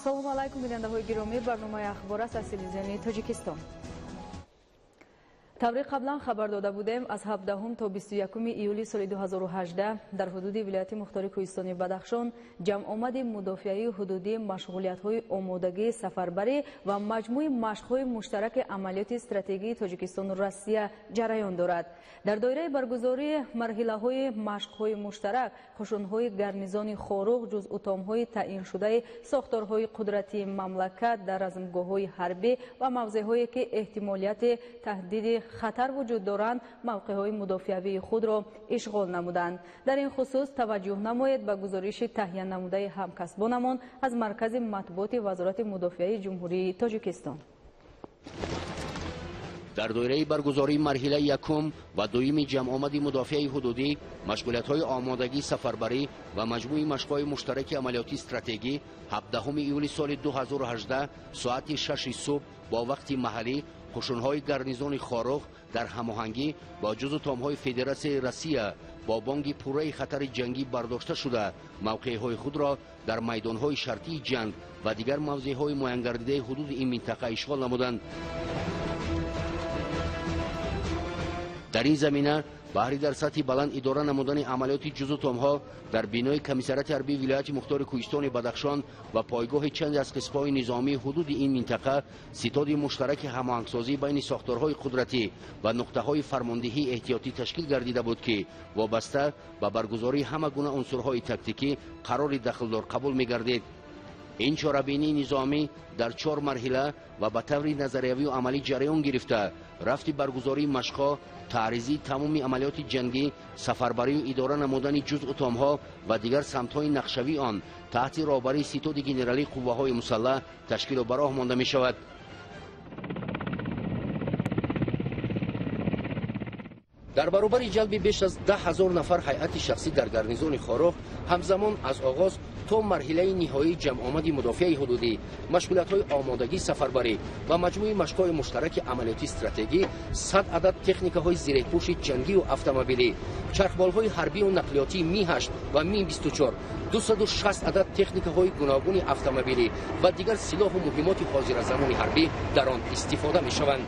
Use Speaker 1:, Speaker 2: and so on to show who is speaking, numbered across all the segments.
Speaker 1: Ассалому алайкум, бинандаҳои гиромӣ, барномаи ахбор аст аз телевизиони Тоҷикистон. Таври қаблан хабар дода будем, аз 17 то 21 июли соли 2018 дар ҳудуди вилояти мухтори Кӯҳистони Бадахшон ҷамъомади мудофиаи ҳудудии машғулиятҳои омодагии сафарбарӣ ва маҷмӯи машқҳои муштараки амалиёти стратегии Тоҷикистону Россия ҷараён дорад. Дар доираи баргузории марҳилаҳои машқҳои муштарак, қушунҳои гарнизони Хоруғ ҷузъутомҳои таъиншудаи сохторҳои қудратии мамлакат дар размгоҳҳои ҳарбӣ ва мавзеъҳое ки эҳтимолияти таҳдиди хатар вуҷуд доранд, мавқеъҳои мудофиавии худро ишғол намуданд. Дар ин хусус таваҷҷӯҳ намоед ба гузориши таҳия намудаи ҳамкасбонамон аз маркази матбуоти Вазорати мудофиаи Ҷумҳурии Тоҷикистон.
Speaker 2: Дар доираи баргузории марҳилаи якум ва дуюми ҷамъомади мудофиаи ҳудудӣ, машғулиятҳои омодагии сафарбарӣ ва маҷмӯи машқҳои муштараки амалиётии стратегӣ 17 июли соли 2018 соати 6 субҳ бо вақти маҳаллӣ қушунҳои гарнизони Хоруғ дар ҳамоҳангӣ бо ҷузъутомҳои Федератсияи Россия бо бонги пурраи хатари ҷангӣ бардошта шуда, мавқеъҳои худро дар майдонҳои шартии ҷанг ва дигар мавзеъҳои муайянгардидаи ҳудуди ин минтақа ишғол намуданд. Дар ин замина баҳри дар сатҳи баланд идора намудани амалиёти ҷузъутомҳо дар бинои комиссариати ҳарбии вилояти мухтори Кӯҳистони Бадахшон ва пойгоҳи чанде аз қисмҳои низомии ҳудуди ин минтақа ситоди муштараки ҳамоҳангсозӣ байни сохторҳои қудратӣ ва нуқтаҳои фармондиҳии эҳтиётӣ ташкил гардида буд, ки вобаста ба баргузории ҳама гуна унсурҳои тактикӣ қарори дахлдор қабул мегардид. Ин чорабинии низомӣ дар 4 марҳила ва ба таври назариявию амалӣ ҷараён гирифта, рафти баргузории машқҳо, таъризии тамоми амалиёти ҷангӣ, сафарбарию идора намудани ҷузъутомҳо ва дигар самтҳои нақшавии он таҳти роҳбарии ситоди генералии қувваҳои мусаллаҳ ташкилу ба роҳ монда мешавад. Дар баробари ҷалби беш аз 10 000 нафар ҳайати шахсӣ дар гарнизони Хоруғ, ҳамзамон аз оғоз то марҳилаи ниҳоии ҷамъомади мудофиаи ҳудудӣ, машғулиятҳои омодагии сафарбарӣ ва маҷмӯи машқҳои муштараки амалиётии стратегӣ 100 адад техникаҳои зиреҳпӯши ҷангию автомобилӣ, чархболҳои ҳарбию нақлиётии Ми-8 ва Ми-24, 260 адад техникаҳои гуногуни автомобилӣ ва дигар силоҳу муҳимоти ҳозиразамони ҳарбӣ дар он истифода мешаванд.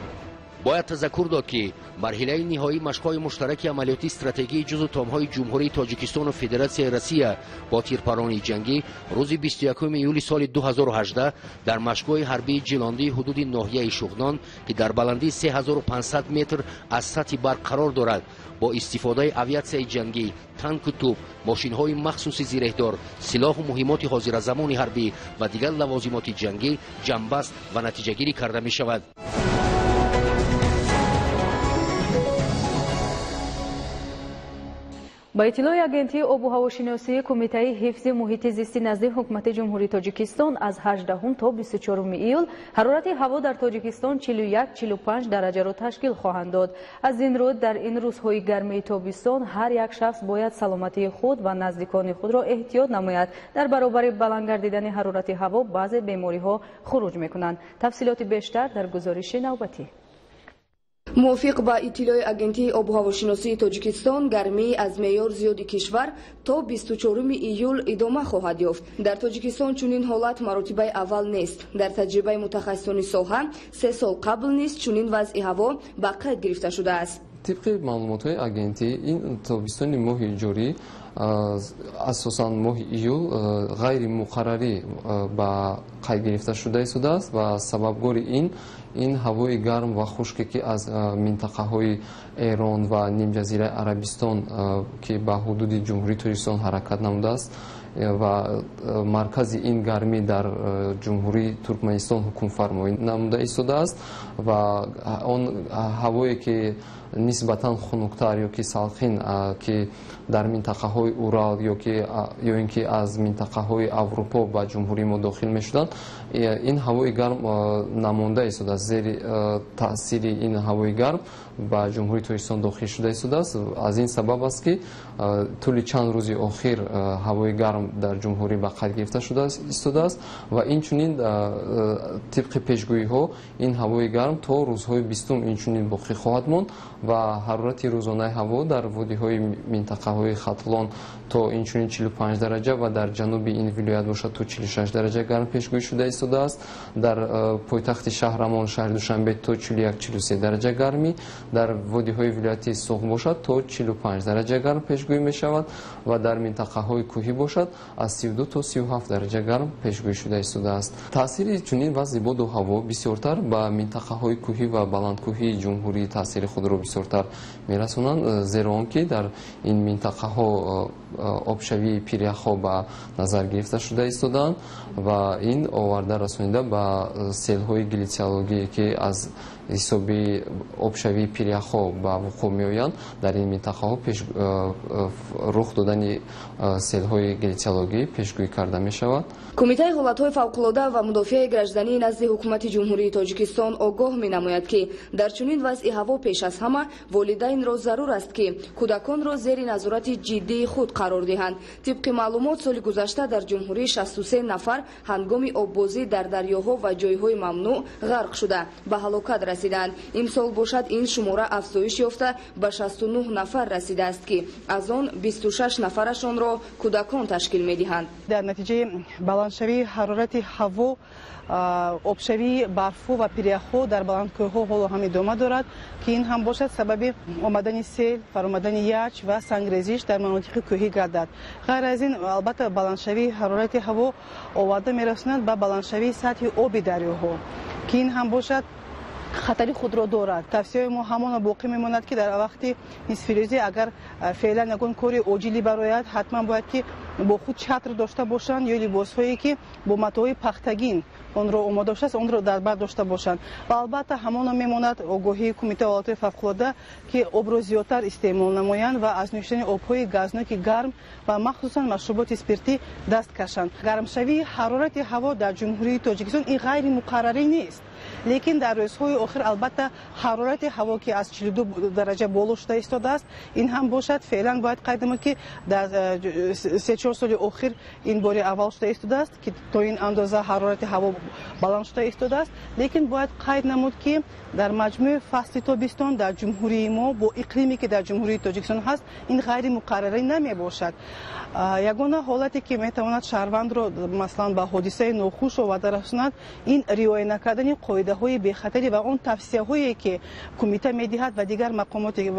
Speaker 2: Бояд тазаккур дод, ки марҳилаи ниҳоии машқҳои муштараки амалиётии стратегии ҷузъутомҳои Ҷумҳурии Тоҷикистону Федератсияи Россия бо тирпаронии ҷангӣ рӯзи 21 июли соли 2018 дар машқгоҳи ҳарбии Ҷилондии ҳудуди ноҳияи Шуғнон, ки дар баландии 3500 метр аз сатҳи барқ қарор дорад, бо истифодаи авиатсияи ҷангӣ, танку тӯб, мошинҳои махсуси зиреҳдор, силоҳу муҳимоти ҳозиразамони ҳарбӣ ва дигар лавозимоти ҷангӣ ҷамъбаст ва натиҷагирӣ карда мешавад.
Speaker 1: Ба иттилои агентии обу ҳавошиносии Кумитаи ҳифзи муҳити зисти назди Ҳукумати Ҷумҳурии Тоҷикистон аз 18 то 24 июл ҳарорати ҳаво дар Тоҷикистон 41-45 дараҷаро ташкил хоҳанд дод. Аз ин рӯ дар ин рӯзҳои гармии тобистон ҳар як шахс бояд саломатии худ ва наздикони худро эҳтиёт намояд. Дар баробари баланд гардидани ҳарорати ҳаво баъзе бемориҳо хуруҷ мекунанд. Тафсилоти бештар дар гузориши навбатӣ.
Speaker 3: Мувофиқ ба иттилои агентии обуҳавошиносии Тоҷикистон, гармӣ аз меъёр зиёди кишвар то 24 июл идома хоҳад ёфт. Дар Тоҷикистон чунин ҳолат маротибаи аввал нест. Дар таҷрибаи мутахассисони соҳа 3 сол қабл низ чунин вазъи ҳаво ба қайд гирифта шудааст.
Speaker 4: Тибқи маълумотҳои агентӣ, ин тобистони моҳи ҷорӣ, асосан моҳи июл, ғайримуқаррарӣ ба қайд гирифта шуда истодааст ва сабабгори ин ҳавои гарм ва хушке, ки аз минтақаҳои Эрон ва нимҷазираи Арабистон, ки ба ҳудуди Ҷумҳурии Тоҷикистон ҳаракат намудааст ва маркази ин гармӣ дар Ҷумҳурии Туркманистон ҳукмфармоӣ намуда истодааст ва он ҳавое ки нисбатан хунуктар ё ки салқин, ки дар минтақаҳои Урал ё ин ки аз минтақаҳои Аврупо ба ҷумҳурии мо дохил мешуданд, ин ҳавои гарм намонда истодааст. Зери таъсири ин ҳавои гарм ба Ҷумҳурии Тоҷикистон дохил шуда истодааст. Аз ин сабаб аст, ки тӯли чанд рӯзи охир ҳавои гарм гарм дар ҷумҳурӣ ба қайд гирифта шуда истодааст ва инчунин тибқи пешгӯиҳо ин ҳавои гарм то рӯзҳои 20 инчунин боқӣ хоҳад монд ва ҳарорати рӯзонаи ҳаво дар водиҳои минтақаҳои Хатлон то инчунин 45 дараҷа ва дар ҷануби ин вилоят бошад то 46 дараҷа гарм пешгӯӣ шуда истодааст. Дар пойтахти шаҳрамон шаҳри Душанбе то 41-43 дараҷа гармӣ, дар водиҳои вилояти Суғд бошад то 45 дараҷа гарм пешгӯӣ мешавад ва дар минтақаҳои кӯҳӣ бошад аз 32 то 37 дараҷа гарм пешгӯӣ шуда истодааст. Таъсири чунин вазъи боду ҳаво бисёртар ба минтақаҳои кӯҳӣ ва баландкӯҳии ҷумҳурӣ таъсири худро бисёртар мерасонанд, зеро он ки дар ин минтақаҳо обшавии пиряхҳо ба назар гирифта шуда истодаанд ва ин оварда расонида ба селҳои глитсиологие, ки аз ҳисоби обшавии пиряхҳо ба вуқӯъ меоянд, дар ин минтақаҳо рух додани селҳои глитсиологӣ пешгӯӣ карда мешавад.
Speaker 3: Кумитаи ҳолатҳои фавқулода ва мудофиаи граждании назди ҳукумати Ҷумҳурии Тоҷикистон огоҳ менамояд, ки дар чунин вазъи ҳаво пеш аз ҳама волидайнро зарур аст, ки кӯдаконро зери назорати ҷиддии худ қарор диҳанд. Тибқи маълумот, соли гузашта дар ҷумҳурӣ 63 нафар ҳангоми оббозӣ дар дарёҳо ва ҷойҳои мамнӯъ ғарқ шуда ба ҳалокат расиданд. Имсол бошад ин шумора афзоиш ёфта ба 69 нафар расидааст, ки аз он 26 нафарашонро кӯдакон ташкил медиҳанд.
Speaker 5: Дар натиҷаи баландшавии ҳарорати ҳаво, обшавии барфҳо ва пиряхҳо дар баландкӯҳҳо ҳоло ҳам идома дорад, ки ин ҳам бошад сабаби омадани сел, фаромадани ячч ва сангрезиш дар манотиқи кӯҳӣ гардад. Ғайр аз ин, албатта, баландшавии ҳарорати ҳаво оварда мерасонад ба баландшавии сатҳи оби дарёҳо, ки ин ҳам бошад хатари худро дорад. Тавсияи мо ҳамона боқӣ мемонад, ки дар вақти нисфирӯзӣ агар феълан ягон кори оҷилӣ барояд, ҳатман бояд ки бо худ чатр дошта бошанд ё либосҳое, ки бо матоҳои пахтагин онро омода шудааст, онро дар бар дошта бошанд. Ва албатта ҳамона мемонад огоҳии Кумитаи ҳолатҳои фавқулода, ки обро зиёдтар истеъмол намоянд ва аз нӯшидани обҳои газноки гарм ва махсусан машруботи спиртӣ даст кашанд. Гармшавии ҳарорати ҳаво дар Ҷумҳурии Тоҷикистон ин ғайримуқаррарӣ нест, лекин дар рӯзҳои охир албатта ҳарорати ҳаво, ки аз 42 дараҷа боло шуда истодааст, ин ҳам бошад феълан бояд қайд намуд, ки дар 3-4 соли охир ин бори аввал шуда истодааст, ки то ин андоза ҳарорати ҳаво баланд шуда истодааст. Лекин бояд қайд намуд, ки дар маҷмӯи фасли тобистон дар ҷумҳурии мо бо иқлиме, ки дар Ҷумҳурии Тоҷикистон ҳаст, ин ғайримуқаррарӣ намебошад. Ягона ҳолате, ки метавонад шаҳрвандро масалан ба ҳодисаи нохуш оварда расонад, ин риоя накардани қоидаҳои бехатарӣ ва он тавсияҳое, ки кумита медиҳад ва дигар мақомоти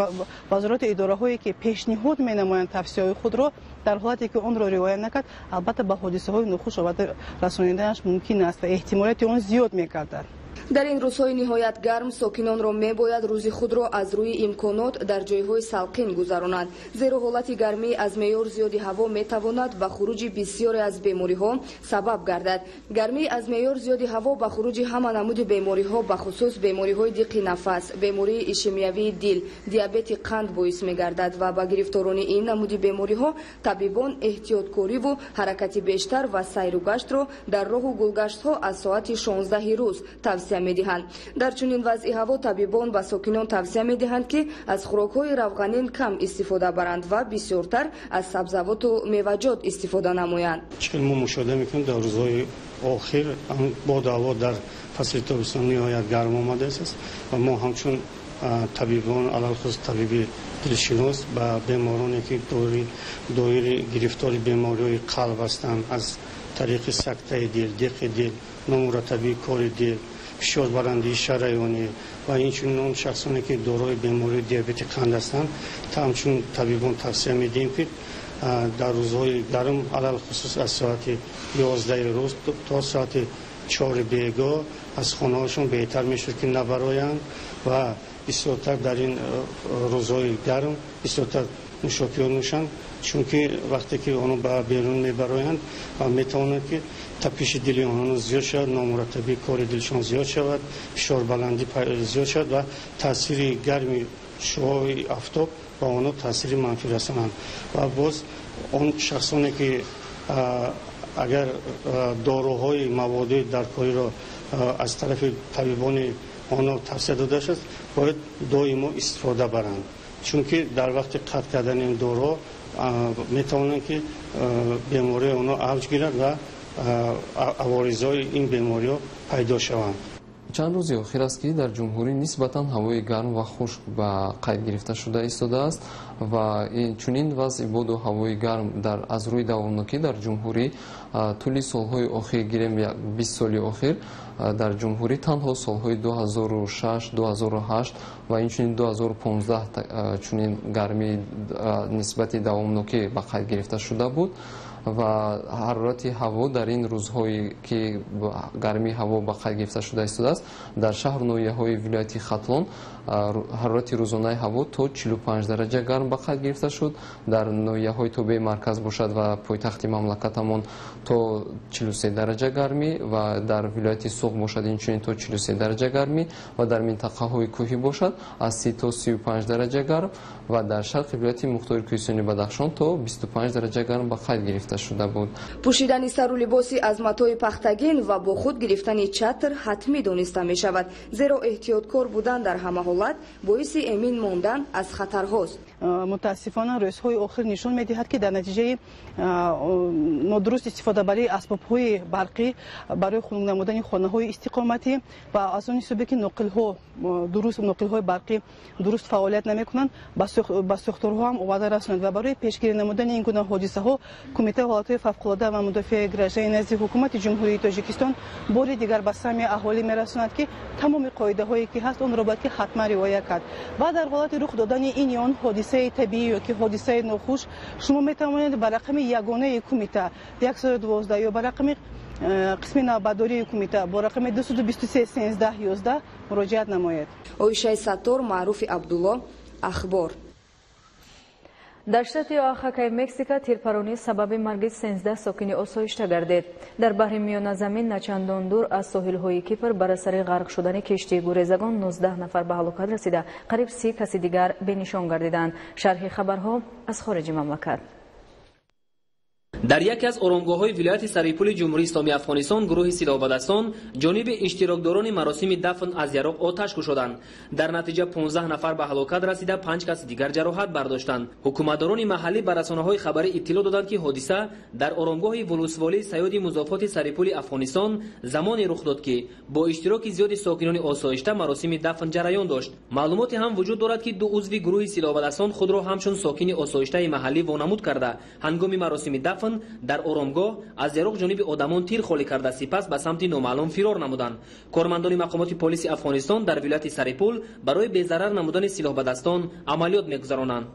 Speaker 5: вазорату идораҳое, ки пешниҳод менамоянд тавсияҳои худро, дар ҳолате ки онро риоя накард, албатта ба ҳодисаҳои нохуш оварда расониданаш мумкин аст ва эҳтимолияти он зиёд мегардад.
Speaker 3: Дар ин рӯзҳои ниҳоят гарм сокинонро мебояд рӯзи худро аз рӯи имконот дар ҷойҳои салқин гузаронанд, зеро ҳолати гармӣ аз меъёр зиёди ҳаво метавонад ба хуруҷи бисёре аз бемориҳо сабаб гардад. Гармӣ аз меъёр зиёди ҳаво ба хуруҷи ҳама намуди бемориҳо, бахусус бемориҳои диқи нафас, бемории ишемиявии дил, диабети қанд боис мегардад ва ба гирифторони ин намуди бемориҳо табибон эҳтиёткориву ҳаракати бештар ва сайру гаштро дар роҳу гулгаштҳо аз соати 16 рӯз тавсия медиҳанд. Дар чунин вазъи ҳаво табибон ба сокинон тавсия медиҳанд, ки аз хӯрокҳои равғанин кам истифода баранд ва бисёртар аз сабзавоту меваҷот истифода намоянд.
Speaker 6: Чӣ мо мушоҳида мекунем, дар рӯзҳои охир боду ҳаво дар фасли тобистон ниҳоят гарм омадааст ва мо ҳамчун табибон, алалхусус табиби дилшинос, ба бемороне, ки доири гирифтори бемориҳои қалб ҳастанд, аз тариқи сактаи дил, диқи дил, номураттабии кори дил, фишорбарандии шараёнӣ ва инчунин он шахсоне, ки дорои бемории диабети қанд ҳастанд, ҳамчун табибон тавсия медиҳем, ки дар рӯзҳои гарм, алалхусус аз соати 11 рӯз то соати 4 бегоҳ аз хонаҳошон беҳтар мешуд, ки набароянд ва бисёртар дар ин рӯзҳои гарм бисёртар нӯшокиҳо нӯшанд, чунки вақте ки онҳо ба берун мебароянд ва метавонад, ки тапиши дили онҳо зиёд шавад, номураттабии кори дилшон зиёд шавад, фишорбаландӣ зиёд шавад ва таъсири гарми шуои афтоб ба онҳо таъсири манфӣ расонанд. Ва боз он шахсоне, ки агар доруҳои маводии даркориро аз тарафи табибони онҳо тавсия дода шудааст, бояд доимо истифода баранд, чунки дар вақти қатъ кардани ин доруҳо Метавонанд, ки бемории онҳо авҷ гирад ва аворизҳои ин бемориҳо пайдо шаванд.
Speaker 4: Чанд рӯзи охир аст, ки дар ҷумҳурӣ нисбатан ҳавои гарм ва хушк ба қайд гирифта шуда истодааст ва чунин вазъи боду ҳавои гарм аз рӯи давомнокӣ дар ҷумҳурӣ тӯли солҳои охир, гирем 20 соли охир, дар ҷумҳурӣ танҳо солҳои 2006, 2008 ва инчунин 2015 чунин гармии нисбати давомнокӣ ба қайд гирифта шуда буд. Ва ҳарорати ҳаво дар ин рӯзҳое, ки гармии ҳаво ба қайд гирифта шуда истодааст, дар шаҳру ноҳияҳои вилояти Хатлон ҳарорати рӯзонаи ҳаво то 45 дараҷа гарм ба қайд гирифта шуд. Дар ноҳияҳои тобеи марказ бошад ва пойтахти мамлакатамон то 43 дараҷа гармӣ ва дар вилояти Суғд бошад, инчунин то 43 дараҷа гармӣ ва дар минтақаҳои кӯҳӣ бошад, аз 30 то 35 дараҷа гарм ва дар шарқи вилояти мухтори кӯҳистони Бадахшон то 25 дараҷа гарм ба қайд гирифта шуда буд.
Speaker 3: Пӯшидани сару либоси аз матои пахтагин ва бо худ гирифтани чатр ҳатмӣ дониста мешавад, зеро эҳтиёткор будан дар ҳама ҳолат боиси эмин мондан аз хатарҳост.
Speaker 5: Мутаассифона, рӯзҳои охир нишон медиҳад, ки дар натиҷаи нодуруст истифодабарии асбобҳои барқӣ барои хунук намудани хонаҳои истиқоматӣ ва аз он ҳисобе, ки ноқилҳо дуруст, ноқилҳои барқӣ дуруст фаъолият намекунанд, ба сӯхторҳо ҳам оварда расонад. Ва барои пешгирӣ намудани ин гуна ҳодисаҳо Кумитаи ҳолатҳои фавқулода ва мудофиаи гражданӣ назди Ҳукумати Ҷумҳурии Тоҷикистон бори дигар ба самъи аҳолӣ мерасонад, ки тамоми қоидаҳое, ки ҳаст, онро бояд ки ҳатман риоя кард. Ва дар ҳолати рух додани ин ё он ҳодисаи табиӣ ё ки ҳодисаи нохуш шумо метавонед ба рақами ягонаи кумита 112 ё ба рақами қисми навбатдории кумита бо рақами 223 13 11 муроҷиат намоед.
Speaker 3: Оишаи Саттор, Маъруфи Абдулло, Ахбор.
Speaker 1: Дар штати Оахакаи Мексика тирпаронӣ сабаби марги 13 сокини осоишта гардид. Дар баҳри Миёназамин, начандон дур аз соҳилҳои Кипр, бар асари ғарқ шудани киштии гурезагон 19 нафар ба ҳалокат расида, қариб 30 каси дигар бенишон гардиданд. Шарҳи хабарҳо аз хориҷи мамлакат.
Speaker 7: Дар яке аз оромгоҳҳои вилояти Сарипули Ҷумҳурии Исломии Афғонистон гурӯҳи силоҳбадастон ҷониби иштирокдорони маросими дафн аз яроқ оташ кушоданд. Дар натиҷа 15 нафар ба ҳалокат расида, панҷ каси дигар ҷароҳат бардоштанд. Ҳукуматдорони маҳаллӣ ба расонаҳои хабарӣ иттилоъ доданд, ки ҳодиса дар оромгоҳи вулусволии Саёди музофоти Сарипули Афғонистон замоне рух дод, ки бо иштироки зиёди сокинони осоишта маросими дафн ҷараён дошт. Маълумоте ҳам вуҷуд дорад, ки ду узви гурӯҳи силоҳбадастон худро ҳамчун сокини осоиштаи маҳаллӣ вонамуд карда, ҳангоми маросими дафн дар оромгоҳ аз яроқ ҷониби одамон тир холӣ карда, сипас ба самти номаълум фирор намуданд. Кормандони мақомоти полиси Афғонистон дар вилояти Сарипул барои безарар намудани силоҳбадастон амалиёт мегузаронанд.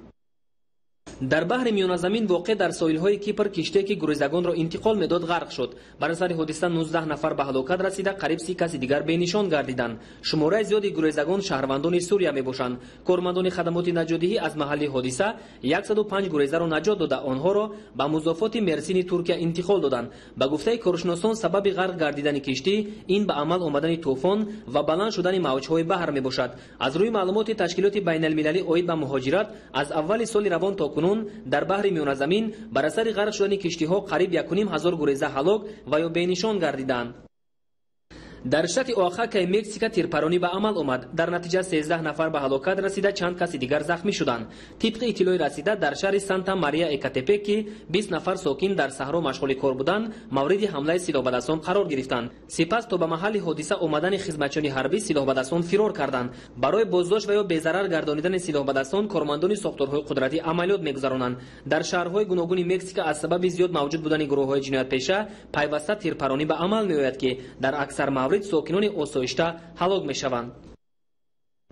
Speaker 7: Дар баҳри Миёназамин, воқеъ дар соҳилҳои Кипр, киштие, ки гурезагонро интиқол медод, ғарқ шуд. Бар асари ҳодиса 19 нафар ба ҳалокат расида, қариб 30 каси дигар бенишон гардиданд. Шумораи зиёди гурезагон шаҳрвандони Сурия мебошанд. Кормандони хадамоти наҷотдиҳӣ аз маҳалли ҳодиса 105 гурезаро наҷот дода, онҳоро ба музофоти Мерсини Туркия интиқол доданд. Ба гуфтаи коршиносон, сабаби ғарқ гардидани киштӣ ин ба амал омадани тӯфон ва баланд шудани мавҷҳои баҳр мебошад. Аз рӯи маълумоти ташкилоти байналмилалӣ оид ба муҳоҷират, аз аввали соли равон то кунун дар баҳри Миёназамин бар асари ғарқ шудани киштиҳо қариб 1500 гуреза ҳалок ва ё бенишон гардиданд. Дар штати Оахакаи Мексика тирпаронӣ ба амал омад. Дар натиҷа 13 нафар ба ҳалокат расида, чанд каси дигар захмӣ шуданд. Тибқи иттилои расида, дар шаҳри Санта Мария Экатепек, ки 20 нафар сокин дар саҳро машғули кор буданд, мавриди ҳамлаи силоҳбадастон қарор гирифтанд. Сипас то ба маҳалли ҳодиса омадани хизматчиёни ҳарбӣ силоҳбадастон фирор карданд. Барои боздошт ва ё безарар гардонидани силоҳбадастон кормандони сохторҳои қудратӣ амалиёт мегузаронанд. Дар шаҳрҳои гуногуни Мексика аз сабаби зиёд мавҷуд будани гурӯҳҳои ҷиноятпеша пайваста тирпаронӣ ба амал меояд, ки дар аксар маврид сокинони осоишта ҳалок мешаванд.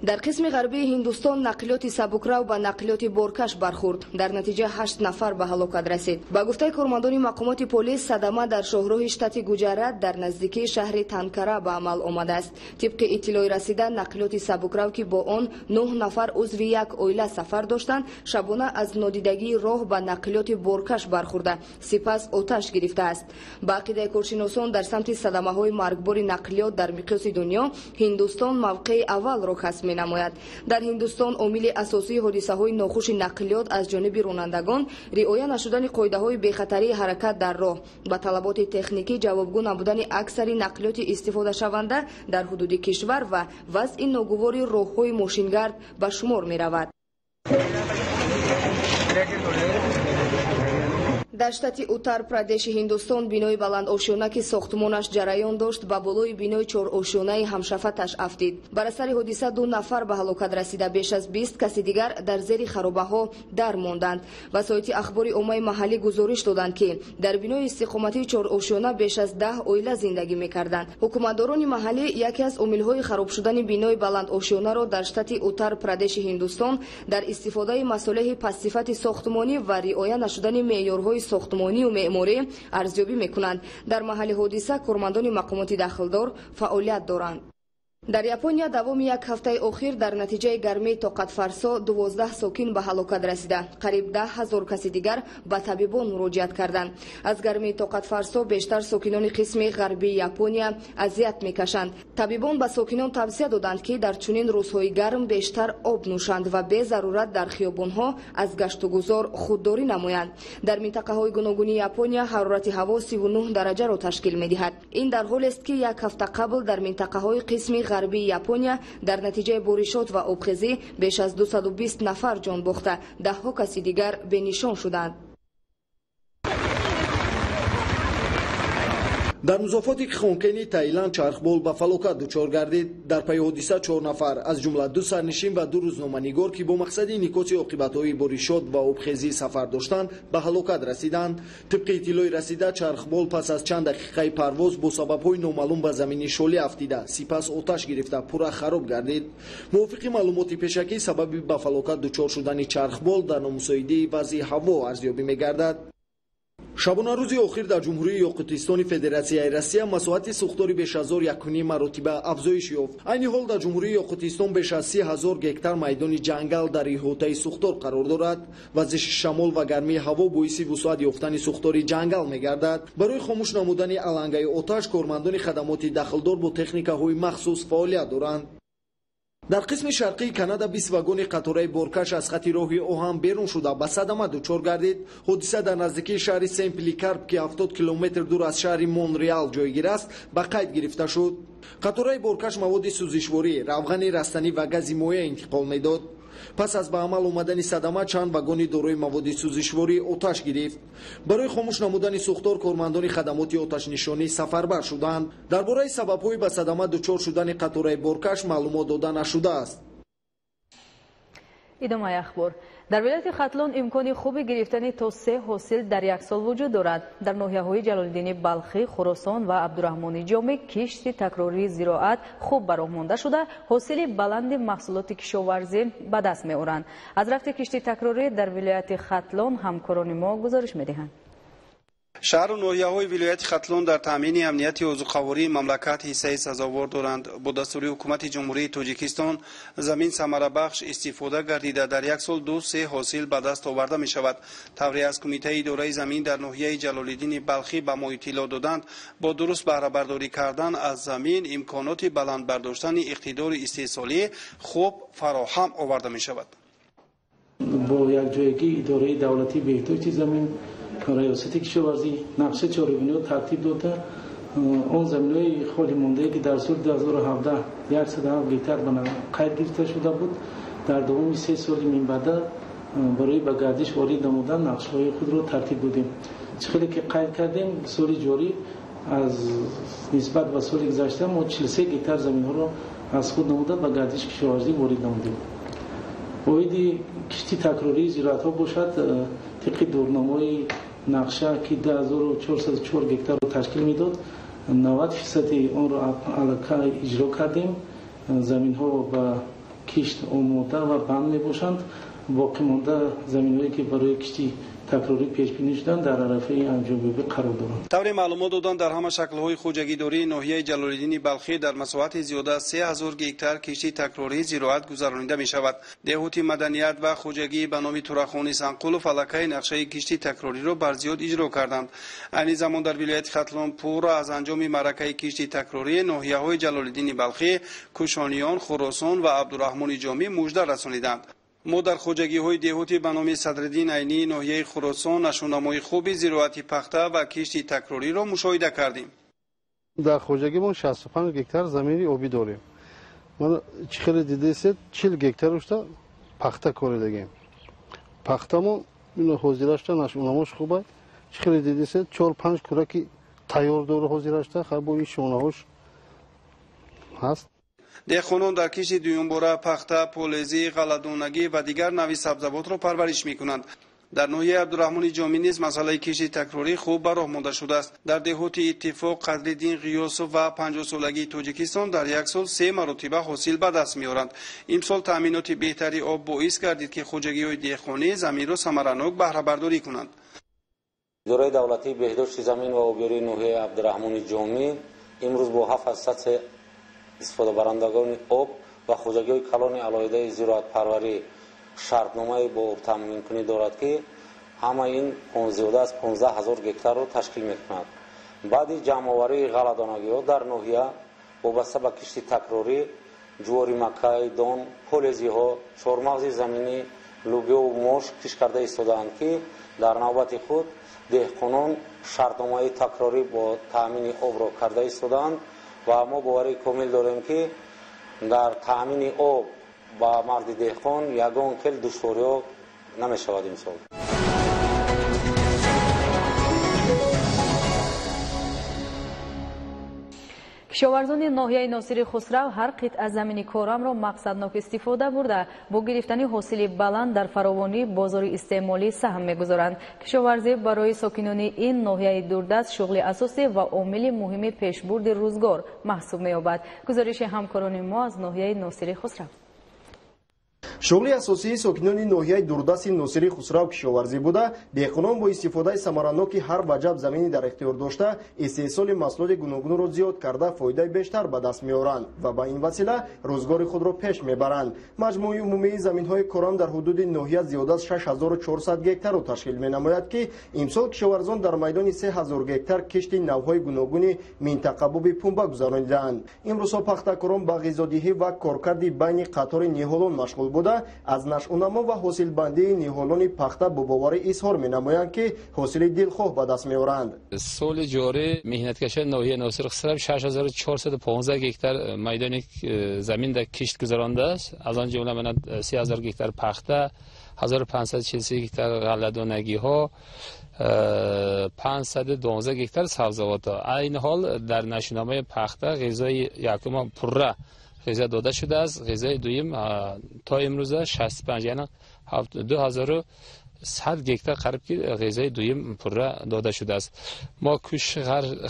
Speaker 3: Дар қисми ғарбии Ҳиндустон нақлиёти сабукрав ба нақлиёти боркаш бархӯрд. Дар натиҷа ҳашт нафар ба ҳалокат расид. Ба гуфтаи кормандони мақомоти полис, садама дар шоҳроҳи штати Гуҷарат дар наздикии шаҳри Танкара ба амал омадааст. Тибқи иттилои расида, нақлиёти сабукрав, ки бо он нӯҳ нафар узви як оила сафар доштанд, шабона аз нодидагии роҳ ба нақлиёти боркаш бархӯрда, сипас оташ гирифтааст. Ба ақидаи коршиносон, дар самти садамаҳои маргбори нақлиёт дар миқёси дунё Ҳиндустон мавқеи аввалро касб менамояд. Дар Ҳиндустон омили асосии ҳодисаҳои нохуши нақлиёт аз ҷониби ронандагон риоя нашудани қоидаҳои бехатарии ҳаракат дар роҳ, ба талаботи техникӣ ҷавобгӯ набудани аксари нақлиёти истифодашаванда дар ҳудуди кишвар ва вазъи ногувори роҳҳои мошингард ба шумор меравад. Дар штати Утар-Прадеши Ҳиндустон бинои баландошёна, ки сохтмонаш ҷараён дошт, ба болои бинои чорошёнаи ҳамшафаташ афтид. Бар асари ҳодиса 2 нафар ба ҳалокат расида, беш аз 20 каси дигар дар зери харобаҳо дар монданд. Васоити ахбори оммаи маҳаллӣ гузориш доданд, ки дар бинои истиқоматии чорошёна беш аз 10 оила зиндагӣ мекарданд. Ҳукуматдорони маҳаллӣ яке аз омилҳои хароб шудани бинои баландошёнаро дар штати Утар-Прадеши Ҳиндустон дар истифодаи масолеҳи пастсифати сохтмонӣ ва риоя нашудани меъёрҳои сохтмонию меъморӣ арзёбӣ мекунанд. Дар маҳалли ҳодиса кормандони мақомоти дахлдор фаъолият доранд. Дар Япония давоми як ҳафтаи охир дар натиҷаи гармии тоқатфарсо 12 сокин ба ҳалокат расида, қариб 10 000 каси дигар ба табибон муроҷиат карданд. Аз гармии тоқатфарсо бештар сокинони қисми ғарбии Япония азият мекашанд. Табибон ба сокинон тавсия доданд, ки дар чунин рӯзҳои гарм бештар об нӯшанд ва безарурат дар хиёбонҳо аз гаштугузор худдорӣ намоянд. Дар минтақаҳои гуногуни Япония ҳарорати ҳаво 39 дараҷаро ташкил медиҳад. Ин дар ҳолест, ки як ҳафта қабл дар минтақаҳои қисми ғарбии Япония дар натиҷаи боришот ва обхезӣ беш аз 220 нафар ҷон бохта, даҳҳо каси дигар бенишон шуданд.
Speaker 8: Дар музофоти Хонкени Таиланд чархбол ба фалокат дучор гардид. Дар пайи ҳодиса 4 нафар, аз ҷумла 2 сарнишин ва 2 рӯзноманигор, ки бо мақсади инъикоси оқибатҳои боришот ва обхезӣ сафар доштанд, ба ҳалокат расиданд. Тибқи иттилои расида, чархбол пас аз чанд дақиқаи парвоз бо сабабҳои номаълум ба замини шолӣ афтида, сипас оташ гирифта пурра хароб гардид. Мувофиқи маълумоти пешакӣ, сабаби ба фалокат дучор шудани чархбол дар номусоидии вазъи ҳаво арзёбӣ мегардад. Шабонарӯзи охир дар Ҷумҳурии Ёқутистони Федератсияи Россия масоҳати сӯхтори беш аз 1,5 маротиба афзоиш ёфт. Айни ҳол дар Ҷумҳурии Ёқутистон беш аз 30 000 гектар майдони ҷангал дар иҳотаи сӯхтор қарор дорад. Вазиши шамол ва гармии ҳаво боиси вусъат ёфтани сӯхтори ҷангал мегардад. Барои хомӯш намудани алангаи оташ кормандони хадамоти дахлдор бо техникаҳои махсус фаъолият доранд. Дар қисми шарқии Канада 20 вагони қатораи боркаш аз хати роҳи оҳан берун шуда ба садама дучор гардид. Ҳодиса дар наздикии шаҳри Сен-Поликарп, ки 70 километр дур аз шаҳри Монреал ҷойгир аст, ба қайд гирифта шуд. Қатораи боркаш маводи сӯзишворӣ, равғани растанӣ ва гази моеъ интиқол медод. Пас аз ба амал омадани садама чанд вагони дорои маводи сӯзишворӣ оташ гирифт. Барои хомӯш намудани сӯхтор кормандони хадамоти оташнишонӣ сафарбар шуданд. Дар бораи сабабҳои ба садама дучор шудани қатораи боркаш маълумот дода нашудааст.
Speaker 1: Идомаи ахбор. Дар вилояти Хатлон имкони хуби гирифтани то 3 ҳосил дар як сол вуҷуд дорад. Дар ноҳияҳои Ҷалолиддини Балхӣ, Хуросон ва Абдураҳмони Ҷомӣ кишти такрории зироат хуб ба роҳ монда шуда, ҳосили баланди маҳсулоти кишоварзӣ ба даст меоранд. Аз рафти кишти такрорӣ дар вилояти Хатлон ҳамкорони мо гузориш медиҳанд.
Speaker 9: Шаҳру ноҳияҳои вилояти Хатлон дар таъмини амнияти озуқавории мамлакат ҳиссаи сазовор доранд. Бо дастури ҳукумати Ҷумҳурии Тоҷикистон замин самарабахш истифода гардида дар як сол 2-3 ҳосил ба даст оварда мешавад. Тавре аз Кумитаи идораи замин дар ноҳияи Ҷалолиддини Балхӣ ба мо иттилоъ доданд, бо дуруст баҳрабардорӣ кардан аз замин имконоти баланд бардоштани иқтидори истеҳсолӣ хуб фароҳам оварда мешавад.
Speaker 10: Бо якҷоягии идораи давлатии беҳдошти замин, раёсати кишоварзӣ нақша чорабиниҳо тартиб дода, он заминҳои холӣ мондае, ки дар соли 2017 107 гектар ба қайд гирифта шуда буд, дар давоми 3 соли минбаъда барои ба гардиш ворид намудан нақшаҳои худро тартиб додем. Чӣ хеле ки қайд кардем, соли ҷорӣ аз нисбат ба соли гузашта мо 43 гектар заминҳоро аз худ намуда ба гардиши кишоварзӣ ворид намудем. Оиди кишти такрории зироатҳо бошад, тибқи дурнамои нақша, ки 2404 гектарро ташкил медод, 90% онро аллакай иҷро кардем. Заминҳо ба кишт омода ва банд мебошанд. Боқӣ монда заминҳое, ки барои кишти такрорӣ пешбинӣ шуданд, дар арафаи анҷомёбӣ қарор доранд.
Speaker 9: Тавре маълумот доданд, дар ҳама шаклҳои хоҷагидории ноҳияи Ҷалолиддини Балхӣ дар масоҳати зиёда аз 3000 гектар кишти такрории зироат гузаронида мешавад. Деҳоти маданият ва хоҷагии ба номи Турахони Санқулов аллакай нақшаи кишти такрориро барзиёд иҷро карданд. Айни замон дар вилояти Хатлон пурра аз анҷоми маъракаи кишти такрории ноҳияҳои Ҷалолиддини Балхӣ, Кушониён, Хуросон ва Абдураҳмони Ҷомӣ мужда расониданд. Мо дар хоҷагиҳои деҳоти ба номи Садриддин Айнии ноҳияи Хуросон нашунамои хуби зироати пахта ва кишти такрориро мушоҳида кардем.
Speaker 11: Дар хоҷагимон 65 гектар замини обӣ дорем. Ман чӣ хеле дидесед, 40 гектар ушта пахта коридагем. Пахтамон ҳозирашта нашунамош хуба, Чӣ хеле дидисед, 4-5 кӯраки тайёр дора ҳозир ашта, хай бо ин шонаҳош ҳаст.
Speaker 9: Деҳқонон дар кишти дуюмбора пахта, полезӣ, ғалладонагӣ ва дигар навъи сабзавотро парвариш мекунанд. Дар ноҳияи Абдураҳмони Ҷомӣ низ масъалаи кишти такрорӣ хуб ба роҳ монда шудааст. Дар деҳоти Иттифоқ, Қадриддин Ғиёсов ва 50-солагии Тоҷикистон дар як сол 3 маротиба ҳосил ба даст меоранд. Имсол таъминоти беҳтари об боис гардид, ки хоҷагиҳои деҳқонӣ заминро самаранок баҳрабардорӣ кунанд.
Speaker 12: Идораи давлатии беҳдошти замин ва обёрии ноҳияи Абдураҳмони Ҷомӣ имрӯз бо 7 ассотсиатсия истифодабарандагони об ва хоҷагиҳои калони алоҳидаи зироатпарварӣ шартномаи бо обтаъминкунӣ дорад, ки ҳамаи ин зиёда аз 15 000 гектарро ташкил мекунад. Баъди ҷамъоварии ғалладонагиҳо дар ноҳия вобаста ба кишти такрорӣ ҷувори макай, дон, полезиҳо, чормағзи заминӣ, лӯбиёву мош кишт карда истодаанд, ки дар навбати худ деҳқонон шартномаи такрорӣ бо таъмини обро карда истодаанд ва мо боварии комил дорем, ки дар таъмини об ба марди деҳқон ягон хел душвориҳо намешавад имсол.
Speaker 1: Кишоварзони ноҳияи Носири Хусрав ҳар қитъа замини корамро мақсаднок истифода бурда, бо гирифтани ҳосили баланд дар фаровонии бозори истеъмолӣ саҳм мегузоранд. Кишоварзӣ барои сокинони ин ноҳияи дурдаст шуғли асосӣ ва омили муҳими пешбурди рӯзгор маҳсуб меёбад. Гузориши ҳамкорони мо аз ноҳияи Носири Хусрав.
Speaker 8: Шуғли асосии сокинони ноҳияи дурдасти Носири Хусрав кишоварзӣ буда, деҳқонон бо истифодаи самараноки ҳар ваҷаб замини дар ихтиёр дошта, истеҳсоли маҳсулоти гуногунро зиёд карда, фоидаи бештар ба даст меоранд ва ба ин васила рӯзгори худро пеш мебаранд. Маҷмӯи умумии заминҳои корам дар ҳудуди ноҳия зиёда аз 6400 гектарро ташкил менамояд, ки имсол кишоварзон дар майдони 3000 гектар кишти навъҳои гуногуни минтақабоби пунба гузаронидаанд. Имрӯзҳо пахтакорон ба ғизодиҳӣ ва коркарди байни қатори ниҳолон машғул буда, аз нашъунамо ва ҳосилбандии ниҳолони пахта бо боварӣ изҳор менамоянд, ки ҳосили дилхоҳ ба даст меоранд.
Speaker 13: Соли ҷорӣ меҳнаткашони ноҳияи Носири Хусрав 6415 гектар майдони замин дар кишт гузарондааст. Аз он ҷумла мана 3000 гектар пахта, 1543 гектар ғалладонагиҳо, 512 гектар сабзавотҳо. Айни ҳол дар нашъунамои пахта ғизои якума пурра ғизо дода шудааст. Ғизои дуюм то имрӯза 65, яъне 2100 гектар қариб ки ғизои дуюм пурра дода шудааст. Мо кӯшиш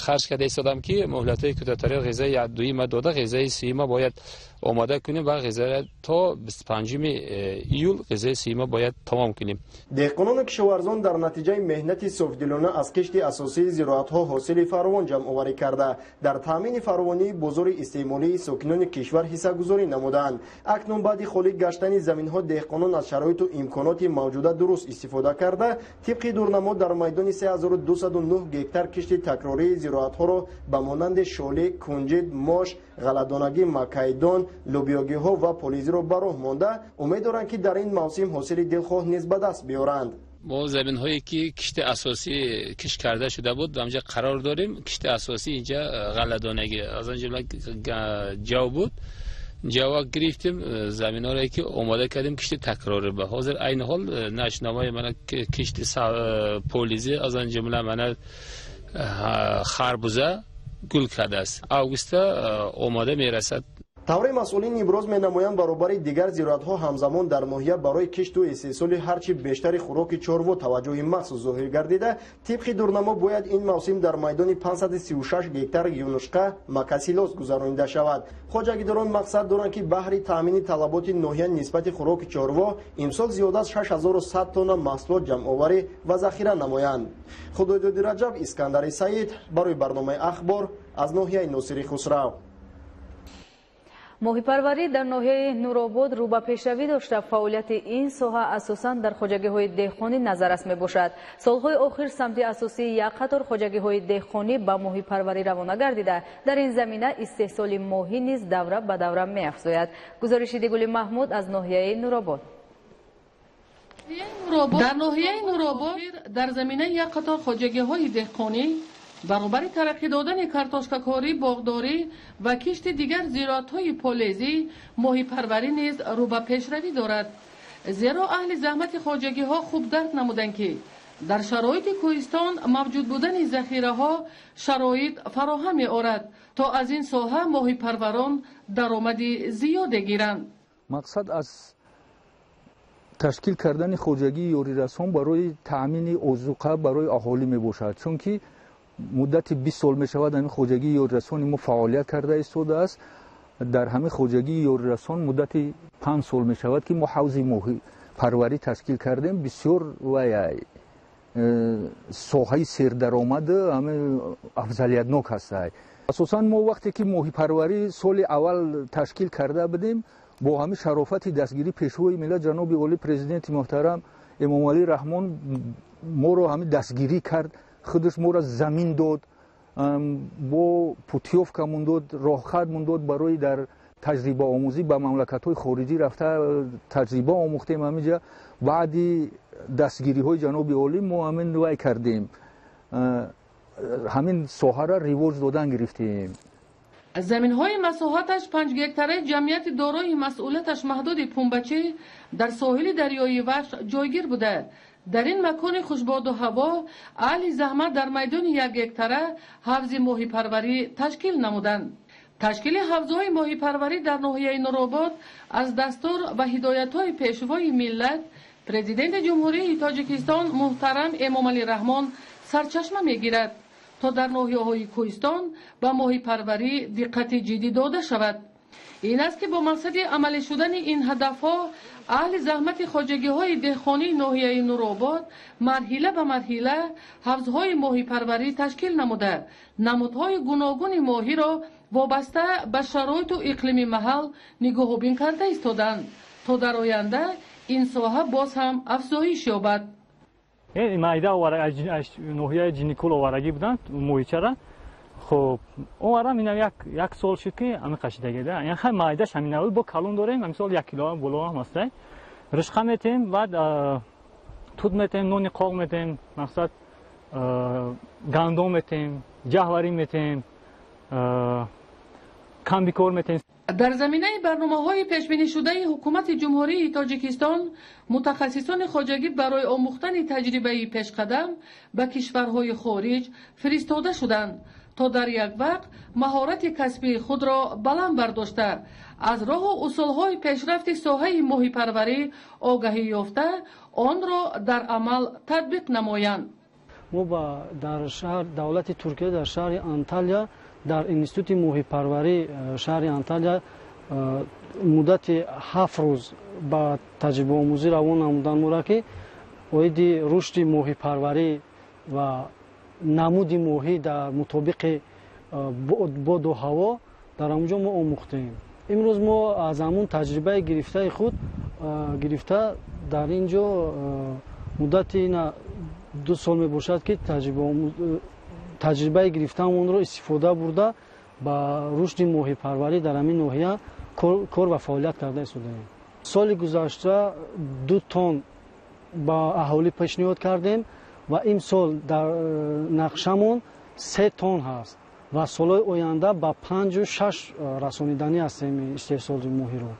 Speaker 13: харҷ карда истодам, ки муҳлатҳои кӯтоҳтари ғизои дуюма дода, ғизои сеюма бояд омода кунем ва ғизоро то 25 июл ғизои сеюма бояд тамом кунем.
Speaker 8: Деҳқонону кишоварзон дар натиҷаи меҳнати софдилона аз кишти асосии зироатҳо ҳосили фаровон ҷамъоварӣ карда, дар таъмини фаровонии бозори истеъмолии сокинони кишвар ҳиссагузорӣ намуданд. Акнун баъди холӣ гаштани заминҳо деҳқонон аз шароиту имконоти мавҷуда дуруст истифода карда, тибқи дурнамо дар майдони 3209 гектар кишти такрории зироатҳоро ба монанди шолӣ, кунҷид, мош, ғалладонагӣ, макайдон, лӯбиёгиҳо ва полизиро ба роҳ монда, умед доранд, ки дар ин мавсим ҳосили дилхоҳ низ ба даст биёранд.
Speaker 13: Мо заминҳое ки кишти асосӣ кишт карда шуда буд, ҳамҷа қарор дорем. Кишти асосӣ инҷа ғалладонагӣ, аз он ҷумла ҷав буд. Ҷава гирифтем, заминҳоре ки омода кардем кишти такрорӣ ба. Ҳозир айни ҳол нашъунамои мана кишти полизӣ, аз он ҷумла мана харбуза гул кардааст. Августа омода мерасад.
Speaker 8: Тавре масъулин иброз менамоянд, баробари дигар зироатҳо ҳамзамон дар ноҳия барои кишту истеҳсоли ҳарчи бештари хӯроки чорво таваҷҷӯҳи махсус зоҳир гардида, тибқи дурнамо бояд ин мавсим дар майдони 536 гектар юнушқа макасилос гузаронида шавад. Хоҷагидорон мақсад доранд, ки баҳри таъмини талаботи ноҳия нисбати хӯроки чорво имсол зиёда аз 6100 тонна маҳсулот ҷамъоварӣ ва захира намоянд. Худойдоди Раҷаб, Искандари Саид барои барномаи Ахбор аз ноҳияи Носири Хусрав.
Speaker 1: Моҳипарварӣ дар ноҳияи Нуробод рӯ ба пешравӣ дошта, фаъолияти ин соҳа асосан дар хоҷагиҳои деҳқонӣ назаррас мебошад. Солҳои охир самти асосии як қатор хоҷагиҳои деҳқонӣ ба моҳипарварӣ равона гардида, дар ин замина истеҳсоли моҳӣ низ давра ба давра меафзояд. Гузориши Дигули Маҳмуд аз ноҳияи Нуробод.
Speaker 14: Дар ноҳияи Нуробод дар заминаи як қатор хоҷагиҳои деҳқонӣ баробари тараққӣ додани картошкакорӣ, боғдорӣ ва кишти дигар зироатҳои полезӣ, моҳипарварӣ низ рӯ ба пешравӣ дорад. Зеро аҳли заҳмати хоҷагиҳо хуб дарк намуданд, ки Дар шароити кӯҳистон мавҷуд будани захираҳо шароит фароҳам меорад, то аз ин соҳа моҳипарварон даромади зиёде гиранд.
Speaker 15: Мақсад аз ташкил кардани хоҷагии ёрирасон барои таъмини озуқа барои аҳолӣ мебошад, чунки муддати 20 сол мешавад ҳамин хоҷагии ёрирасони мо фаъолият карда истодааст. Дар ҳамин хоҷагии ёрирасон муддати 5 сол мешавад, ки мо ҳавзи моҳипарварӣ ташкил кардем. Бисёр вай соҳаи сердаромад, ҳамин афзалиятнок ҳастад. Асосан мо вақте ки моҳипарварӣ соли аввал ташкил карда будем, бо ҳамин шарофати дастгирӣ пешвои миллат ҷаноби олӣ президенти муҳтарам Эмомалӣ Раҳмон моро ҳамин дастгирӣ кард, худаш моро замин дод, бо путёвкамон дод, роҳхатмон дод барои дар таҷрибаомӯзӣ ба мамлакатҳои хориҷӣ рафта таҷриба омӯхтем. Ҳаминҷа баъди дастгириҳои ҷаноби олӣ мо ҳамин вай кардем, ҳамин соҳаро ривоҷ додан гирифтем.
Speaker 14: Заминҳои масоҳаташ 5 гектараи ҷамъияти дорои масъулияташ маҳдуди Пумбачӣ дар соҳили дарёи Вахш ҷойгир буда. Дар ин макони хушбоду ҳаво аҳли заҳмат дар майдони 1 гектара ҳавзи моҳипарварӣ ташкил намуданд. Ташкили ҳавзҳои моҳипарварӣ дар ноҳияи Нуробод аз дастур ва ҳидоятҳои пешвои миллат президенти Ҷумҳурии Тоҷикистон муҳтарам Эмомалӣ Раҳмон сарчашма мегирад, то дар ноҳияҳои кӯҳистон ба моҳипарварӣ диққати ҷиддӣ дода шавад. Ин аст, ки бо мақсади амалӣ шудани ин ҳадафҳо аҳли заҳмати хоҷагиҳои деҳқонии ноҳияи Нуробод марҳила ба марҳила ҳавзҳои моҳипарварӣ ташкил намуда, намудҳои гуногуни моҳиро вобаста ба шароиту иқлими маҳал нигоҳубин карда истоданд, то дар оянда ин соҳа боз ҳам афзоиш ёбад.
Speaker 16: Майда ноҳияи Ҷиникул оварагӣ буданд моҳичара. Хоб оварам, инам як сол шуд, ки ҳамин қашидагида. Хай майдаш ҳамин навъ бо калон дорем, мисол 1 кило боло ҳам ҳаста. Ришқа метем, баъд тут метем, нони қоқ метем, мақсад гандум метем, ҷаҳварӣ метем, камбикор метем.
Speaker 14: Дар заминаи барномаҳои пешбинишудаи ҳукумати Ҷумҳурии Тоҷикистон мутахассисони хоҷагӣ барои омӯхтани таҷрибаи пешқадам ба кишварҳои хориҷ фиристода шуданд, то дар як вақт маҳорати касбии худро баланд бардошта, аз роҳу усулҳои пешрафти соҳаи моҳипарварӣ огаҳӣ ёфта, онро дар амал татбиқ намоянд.
Speaker 17: Мо дар шаҳр давлати Туркия, дар шаҳри Анталия, дар институти моҳипарварӣ шаҳри Анталия муддати 7 рӯз ба таҷрибаомӯзӣ равон намуданд моро, ки оиди рушди моҳипарварӣ ва намуди моҳӣ дар мутобиқи боду ҳаво дар ҳамонҷо мо омӯхтем. Имрӯз мо аз ҳамун таҷрибаи гирифтаи худ гирифта дар ин ҷо муддати 2 сол мебошад, ки таҷрибаи гирифтаамонро истифода бурда ба рушди моҳипарварӣ дар ҳамин ноҳия кор ва фаъолият карда истодаем. Соли гузашта 2 тонн ба аҳолӣ пешниҳод кардем ва имсол дар нақшамон 3 тонн ҳаст ва солҳои оянда ба 5-6 расониданӣ ҳастем истеҳсоли моҳиро.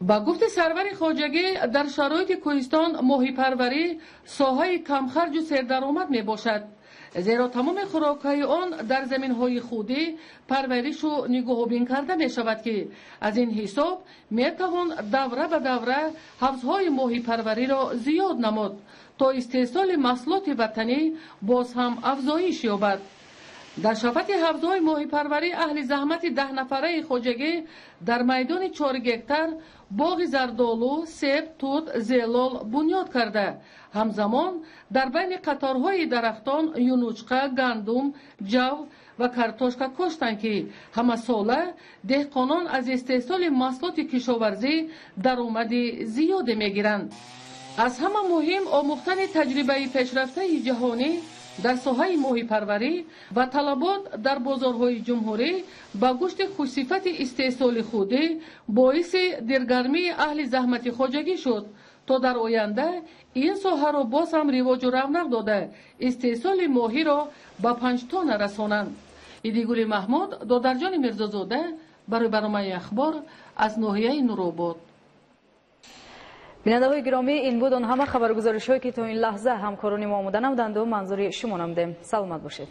Speaker 14: Ба гуфти сарвари хоҷагӣ, дар шароити кӯҳистон моҳипарварӣ соҳаи камхарҷу сердаромад мебошад, зеро тамоми хӯрокҳои он дар заминҳои худӣ парваришу нигоҳубин карда мешавад, ки аз ин ҳисоб метавон давра ба давра ҳавзҳои моҳипарвариро зиёд намуд, то истеҳсоли маҳсулоти ватанӣ боз ҳам афзоиш ёбад. Дар шафати ҳавзҳои моҳипарварӣ аҳли заҳмати 10 нафараи хоҷагӣ дар майдони 4 гектар боғи зардолу, себ, тут, зелол бунёд карда, ҳамзамон дар байни қаторҳои дарахтон юнучқа, гандум, ҷав ва картошка коштанд, ки ҳамасола деҳқонон аз истеҳсоли маҳсулоти кишоварзӣ даромади зиёде мегиранд. Аз ҳама муҳим омӯхтани таҷрибаи пешрафтаи ҷаҳонӣ дар соҳаи моҳипарварӣ ва талабот дар бозорҳои ҷумҳурӣ ба гӯшти хушсифати истеҳсоли худӣ боиси дилгармии аҳли заҳмати хоҷагӣ шуд, то дар оянда ин соҳаро боз ҳам ривоҷу равнақ дода, истеҳсоли моҳиро ба 5 тонна расонанд. Идигули Маҳмуд, Додарҷони Мирзозода барои барномаи Ахбор аз ноҳияи Нуробод.
Speaker 1: Бинандаҳои гиромӣ, ин буд он ҳама хабаргузоришҳое, ки то ин лаҳза ҳамкорони мо омода намуданд. Манзури шумо намудем. Саломат бошед.